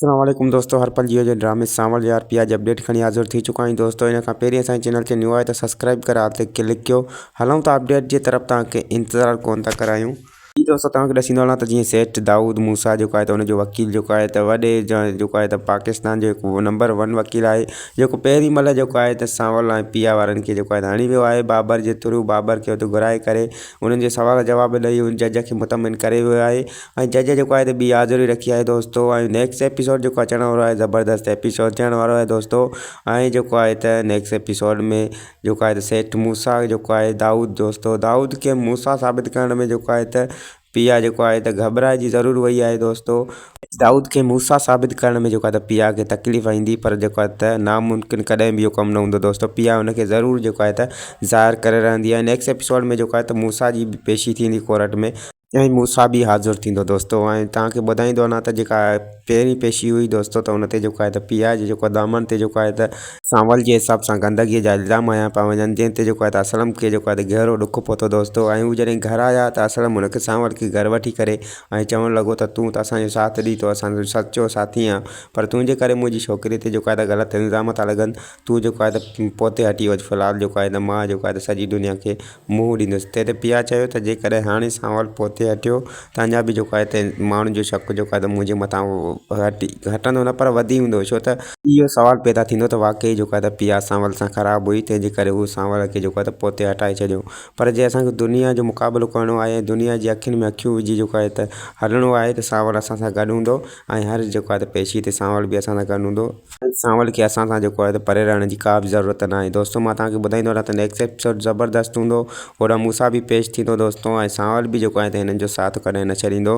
السلام عليڪم دوستو هر پل جيو جي ڊرامي سانول يار پيا جي اپڊيٽ کڻي حاضر ٿي چڪا آهيون دوستو ان کان پهرين اسان جي چينل تي نيو آهي ته سبسڪرائب ڪري آل تي ڪلڪ ڪيو هلون ٿا اپڊيٽ جي طرف توهان کي انتظار ڪون ٿا ڪرايون. جي دوستو توهان کي ڏسيندو هلان ته جيئن سيٺ دائود موسيٰ جيڪو آهي ته ان جو وڪيل جيڪو آهي ته وڏي جيڪو آهي ته پاڪستان جو هڪ نمبر ون وڪيل آهي جيڪو پهرين مهل جيڪو آهي ته سانول ۽ پيا وارن کي جيڪو آهي ته هڻي ويو آهي بابر جي ٿرو بابر کي اتي گهرائي ڪري انهن جي سوال جواب ڏئي ان جج کي مطمئن ڪري ويو آهي ۽ جج جيڪو آهي ته ٻي حاضري رکي آهي دوستو ۽ نيڪسٽ ايپيسوڊ جيڪو اچڻ وارو آهي زبردست ايپيسوڊ ٿيڻ وارو آهي دوستو ۽ جيڪو آهي ته نيڪسٽ ايپيسوڊ ۾ جيڪو آهي ته سيٺ موسيٰ جيڪو آهي دائود دوستو دائود کي موسيٰ ثابت ڪرڻ ۾ جيڪو آهي ته پيا جيڪو آهي ته گهٻرائجي ضرور وئي آهي دوستو دائود کي موسيٰ ثابت ڪرڻ ۾ جيڪو آهي ته پيا کي تڪليف ايندي پر جيڪو آهي ته ناممڪن ڪڏهن به اهو ڪم نه هوندو دوستو پيا ان کي ضرور جيڪو آهي ته ظاهر ڪري رهندي آهي نيڪسٽ ايپيسوڊ ۾ جيڪو آهي ته موسيٰ جي پيشي ٿيندي ڪورٽ ۾ ۽ موسيٰ به حاضر ٿيندو دوستو ۽ توهان کي ٻڌائيندو هلان ته جيڪا پهرين پيشي هئي دوستو ته ان تي جيڪو آهي ته پي آء جي جيڪو دامن تي جيڪو آهي ته سانول جي حساب سان گندگي جا الزام هنيا پيا وڃن جنهن تي جيڪو آهي ته اسلم کي جيڪو آهي ته گهرو ڏک پهتو دوستو ۽ هو جڏهن گهر آيا ته اسلم هن کي سانول کي گهر وٺي ڪري ۽ چوڻ لڳو ته تون ته اسان جو ساٿ ڏي تو اسان جو سچو ساٿي آن پر تنهنجي ڪري منهنجي ڇوڪري تي جيڪو آهي ته غلط الزام ٿا لڳن تون جيڪو آهي ته پوئتي هٽي وڃ في الحال جيڪو آهي ته مان جيڪو آهي ته سڄي دنيا کي منهن ڏيندس. تنهن تي پيا چيو ته جيڪڏهن هاڻي سانول پوئتي هٽيو ته اڃا به جيڪو آهي ته ماڻهن جو شڪ جيڪو آهي ته منهنجي مٿان هٽي هٽندو نه پر وڌي ويندو ڇو ته اهو سوال پيدا ٿيندو ته واقعي جيڪو آهي ته پيا سانول سان خراب هئي تنهن جي ڪري هو سانول کي جيڪو آهي ته پوئتي هٽائي ڇڏيو پر جي اسان کي دنيا جو مقابلو ڪرڻو آهي ۽ دنيا جي اکين ۾ اکيون وجهي جيڪو آهي ته هلڻو آهي ته سانول اسان سان گڏ هوندو ۽ هر جيڪو آهي ته پيشي تي سانول به اسان سان گڏ هوندو. سانول کي اسان سان جيڪو آهي ته پري رهڻ جي ڪا به ضرورت ناهي دوستو مان توهان کي ٻڌائيندو رهان ته نيڪسٽ ايپيسوڊ زبردست هوندو هوڏانهن موسيٰ به پيش ٿيندو دوستو ۽ سانول به جيڪو آهي ته هنن جو ساٿ ڪڏهن نه ڇڏيندو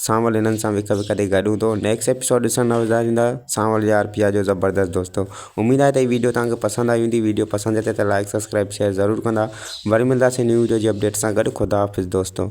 سانول هنن سان وک وک تي گڏ هوندو نيڪسٽ ايپيسوڊ ڏسڻ نه وساريندا سانول يار پيا جو زبردست دوستو اميد آهي ته هي ويڊيو توهان کي پسند آئي هوندي ويڊيو پسند اچي ته لائڪ سبسڪرائب شيئر ضرور ڪندا وري ملنداسين نيو ويڊيو جي اپڊيٽ سان گڏ خدا حافظ دوستو.